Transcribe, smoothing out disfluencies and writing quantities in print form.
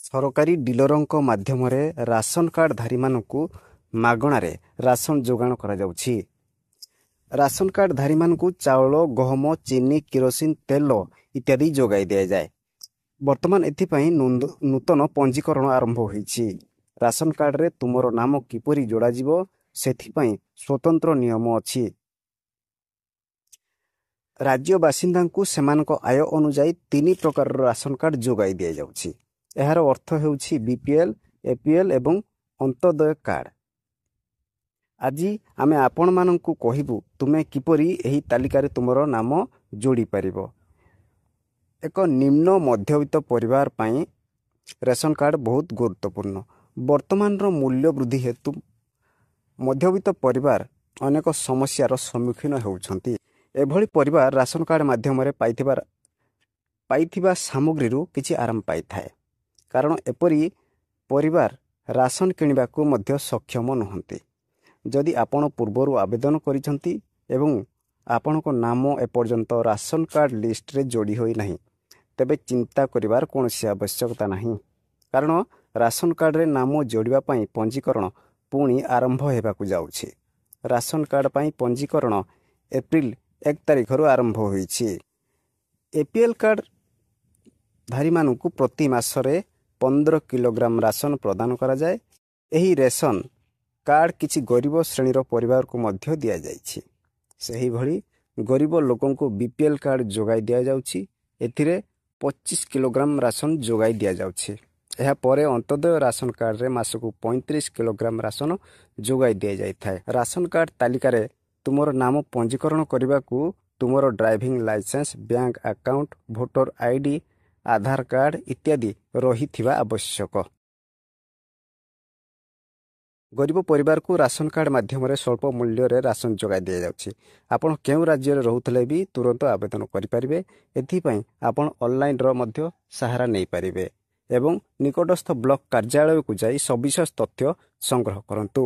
ସରକାରୀ ଡିଲରଙ୍କ ମାଧ୍ୟମରେ ରାସନ କାର୍ଡ଼ଧାରୀମାନଙ୍କୁ ମାଗଣାରେ ରାସନ ଯୋଗାଣ କରାଯାଉଛି। ରାସନ କାର୍ଡ଼ଧାରୀମାନଙ୍କୁ ଚାଉଳ, ଗହମ, ଚିନି, କିରୋସିନ ତେଲ ଇତ୍ୟାଦି ଯୋଗାଇ ଦିଆଯାଏ। ବର୍ତ୍ତମାନ ଏଥିପାଇଁ ନୂତନ ପଞ୍ଜୀକରଣ ଆରମ୍ଭ ହୋଇଛି। ରାସନ କାର୍ଡ଼ରେ ତୁମର ନାମ କିପରି ଯୋଡ଼ାଯିବ ସେଥିପାଇଁ ସ୍ୱତନ୍ତ୍ର ନିୟମ ଅଛି। ରାଜ୍ୟ ବାସିନ୍ଦାଙ୍କୁ ସେମାନଙ୍କ ଆୟ ଅନୁଯାୟୀ 3 ପ୍ରକାରର ରାସନ କାର୍ଡ଼ ଯୋଗାଇ ଦିଆଯାଉଛି। ଏହାର ଅର୍ଥ ହେଉଛି ବିପିଏଲ୍, ଏପିଏଲ୍ ଏବଂ ଅନ୍ତ୍ୟୋଦୟ କାର୍ଡ଼। ଆଜି ଆମେ ଆପଣମାନଙ୍କୁ କହିବୁ ତୁମେ କିପରି ଏହି ତାଲିକାରେ ତୁମର ନାମ ଯୋଡ଼ିପାରିବ। ଏକ ନିମ୍ନ ମଧ୍ୟବିତ୍ତ ପରିବାର ପାଇଁ ରେସନ କାର୍ଡ଼ ବହୁତ ଗୁରୁତ୍ୱପୂର୍ଣ୍ଣ। ବର୍ତ୍ତମାନର ମୂଲ୍ୟ ବୃଦ୍ଧି ହେତୁ ମଧ୍ୟବିତ୍ତ ପରିବାର ଅନେକ ସମସ୍ୟାର ସମ୍ମୁଖୀନ ହେଉଛନ୍ତି। ଏଭଳି ପରିବାର ରାସନ କାର୍ଡ଼ ମାଧ୍ୟମରେ ପାଇଥିବା ସାମଗ୍ରୀରୁ କିଛି ଆରାମ ପାଇଥାଏ, କାରଣ ଏପରି ପରିବାର ରାସନ କିଣିବାକୁ ମଧ୍ୟ ସକ୍ଷମ ନୁହନ୍ତି। ଯଦି ଆପଣ ପୂର୍ବରୁ ଆବେଦନ କରିଛନ୍ତି ଏବଂ ଆପଣଙ୍କ ନାମ ଏପର୍ଯ୍ୟନ୍ତ ରାସନ କାର୍ଡ଼ ଲିଷ୍ଟରେ ଯୋଡ଼ି ହୋଇନାହିଁ, ତେବେ ଚିନ୍ତା କରିବାର କୌଣସି ଆବଶ୍ୟକତା ନାହିଁ, କାରଣ ରାସନ କାର୍ଡ଼ରେ ନାମ ଯୋଡ଼ିବା ପାଇଁ ପଞ୍ଜୀକରଣ ପୁଣି ଆରମ୍ଭ ହେବାକୁ ଯାଉଛି। ରାସନ କାର୍ଡ଼ ପାଇଁ ପଞ୍ଜୀକରଣ ଏପ୍ରିଲ 1 ତାରିଖରୁ ଆରମ୍ଭ ହୋଇଛି। ଏପିଏଲ୍ କାର୍ଡ଼ ଧାରୀମାନଙ୍କୁ ପ୍ରତି ମାସରେ 15 କିଲୋଗ୍ରାମ ରାସନ ପ୍ରଦାନ କରାଯାଏ। ଏହି ରେସନ କାର୍ଡ଼ କିଛି ଗରିବ ଶ୍ରେଣୀର ପରିବାରକୁ ମଧ୍ୟ ଦିଆଯାଇଛି। ସେହିଭଳି ଗରିବ ଲୋକଙ୍କୁ ବିପିଏଲ୍ କାର୍ଡ଼ ଯୋଗାଇ ଦିଆଯାଉଛି। ଏଥିରେ 25 କିଲୋଗ୍ରାମ ରାସନ ଯୋଗାଇ ଦିଆଯାଉଛି। ଏହାପରେ ଅନ୍ତ୍ୟୋଦୟ ରାସନ କାର୍ଡ଼ରେ ମାସକୁ 35 କିଲୋଗ୍ରାମ ରାସନ ଯୋଗାଇ ଦିଆଯାଇଥାଏ। ରାସନ କାର୍ଡ଼ ତାଲିକାରେ ତୁମର ନାମ ପଞ୍ଜୀକରଣ କରିବାକୁ ତୁମର driving licence, bank account, voter ID, Aadhaar card ଇତ୍ୟାଦି ରହିଥିବା ଆବଶ୍ୟକ। ଗରିବ ପରିବାରକୁ ରାସନ କାର୍ଡ଼ ମାଧ୍ୟମରେ ସ୍ୱଳ୍ପ ମୂଲ୍ୟରେ ରାସନ ଯୋଗାଇ ଦିଆଯାଉଛି। ଆପଣ କେଉଁ ରାଜ୍ୟରେ ରହୁଥିଲେ ବି ତୁରନ୍ତ ଆବେଦନ କରିପାରିବେ। ଏଥିପାଇଁ ଆପଣ ଅନଲାଇନ୍ର ମଧ୍ୟ ସାହାରା ନେଇପାରିବେ ଏବଂ ନିକଟସ୍ଥ ବ୍ଲକ କାର୍ଯ୍ୟାଳୟକୁ ଯାଇ ସବିଶେଷ ତଥ୍ୟ ସଂଗ୍ରହ କରନ୍ତୁ।